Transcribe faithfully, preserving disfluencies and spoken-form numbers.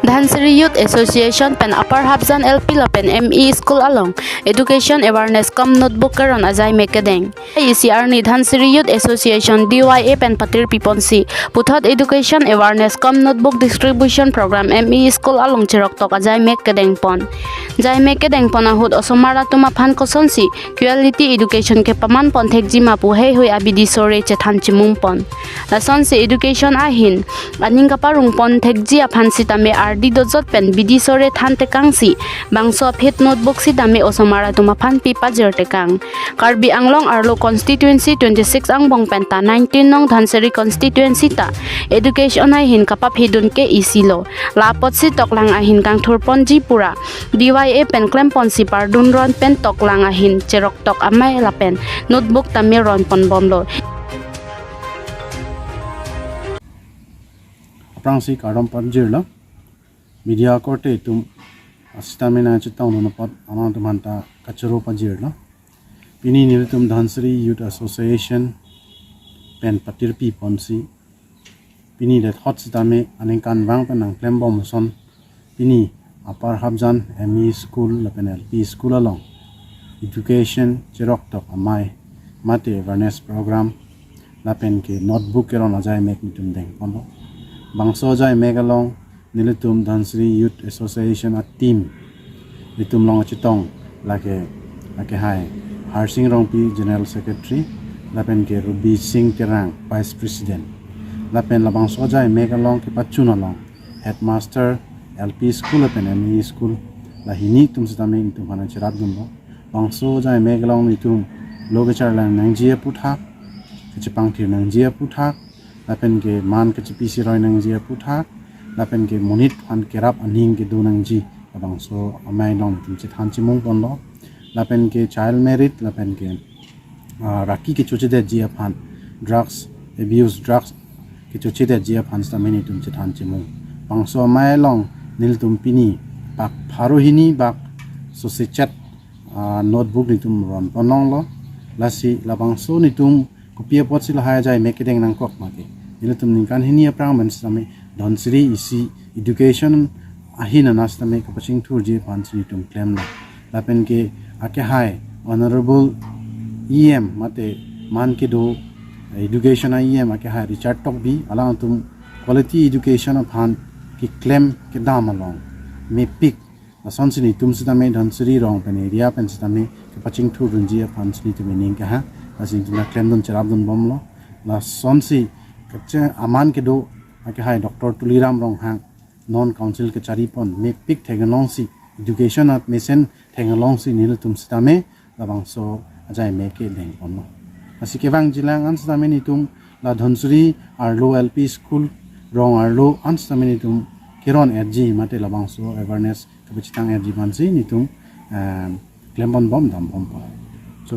Dhansiri Youth Association pen Upper Hapjan L P lapen M E School along Education Awareness cum Notebook keron ajai mek kedeng. Isi arni Dhansiri Youth Association D Y A pen patirpi ponsi puthot Education Awareness cum Notebook Distribution Program M E School along cheroktok ajai mek kedeng pon. Jai mek kedeng pon ahut osomar atum aphan kosonsi quality education kepaman pon thekji ma pu heihui abidi sore chethan chimung pon. Lasonsi education ahin aning kaparong pon thekji aphan sitame ardi dojot pen bidi sore than tekangsi bangso aphi notebook sitame osomar atum aphan pi pajir tekang. Karbi Anglong arlo constituency twenty-six angbong pen ta nineteen nong Dhansiri constituency ta education ahin kapaphidun ke isi lo. La apotsi toklang ahin kangthur ponji pura D Y A pen klem ponsi pardun ron pen toklang ahin cheroktok amei lapen notebook tame ron pon bomlo. Aphrangsi kardom pajirlo. Media korte atum asitame nangchetongdun apot alanglitum aphanta kachoro pajirlo. Pini nelitum Dhansiri Youth Association pen patirpi ponsi pini det hot sitame aningkanvang pen nangklem bom ason pini Upper Hapjan M E School lapen L P School along education cheroktok amei mate awareness program lapen ke notebook keron ajai mek nelitum deng ponlo. Bangso ajai mek along nelitum Dhansiri Youth Association a team nelitum along chetong lake, lake hai Harsing Rongpi General Secretary lapen ke Rubi Singh Terang Vice President lapen labangso ajai mek along kepachun along Headmaster L P School lapen M E School la hini atum sitame nelitum aphan cherapdunlo. Bangso ajai mek along nelitum lo kecharlang nangji aputhak, kachepangthir nangji aputhak, lapen ke man kachepi siroi nangji aputhak, lapen ke monit aphan kerap aning kedo nangji labangso amei along nelitum chethan chimung ponlo. Lapen ke child marriage, lapen ke ah, raki kechochedetji aphan, drugs abuse, drugs kechochedetji aphan sitame nelitum chethan chimung. Bangso amei along nelitum pini bak pharo hini bak sosechet, ah, notebook nelitum ron ponlonglo. Lasi labangso nelitum kopi apotsi lahai ajai mek kedeng nangkok mate, nelitum ningkan hini aphrang pen sitame Dhansiri isi education ahin ana sitame kapachingthurji aphansi nelitum klemlo. Lapen ke akehai Honorable E M mate man kedo education a E M akehai Richard Tokbi alangtum quality education aphan keklem kedam along mepik lasonsi nelitum sitame Dhansiri rong pen area pen sitame kapachingthurdunji aphansi nelitum ening keha, lasi nelitum klemdun cherapdun bomlo. Lasonsi kache aman kedo akehai Doctor Tuliram Ronghang non council kachari pon mepik theklongsi education at mesen theklongsi nelitum sitame labangso ajai mek kedeng ponlo. Lasi kevangjilang an sitame nelitum la Dhansiri arlo L P school rong arlo an sitame nelitum keron etji mate labangso awareness kapachethang etji aphansi nelitum, em, klem pon bom dam bom pon.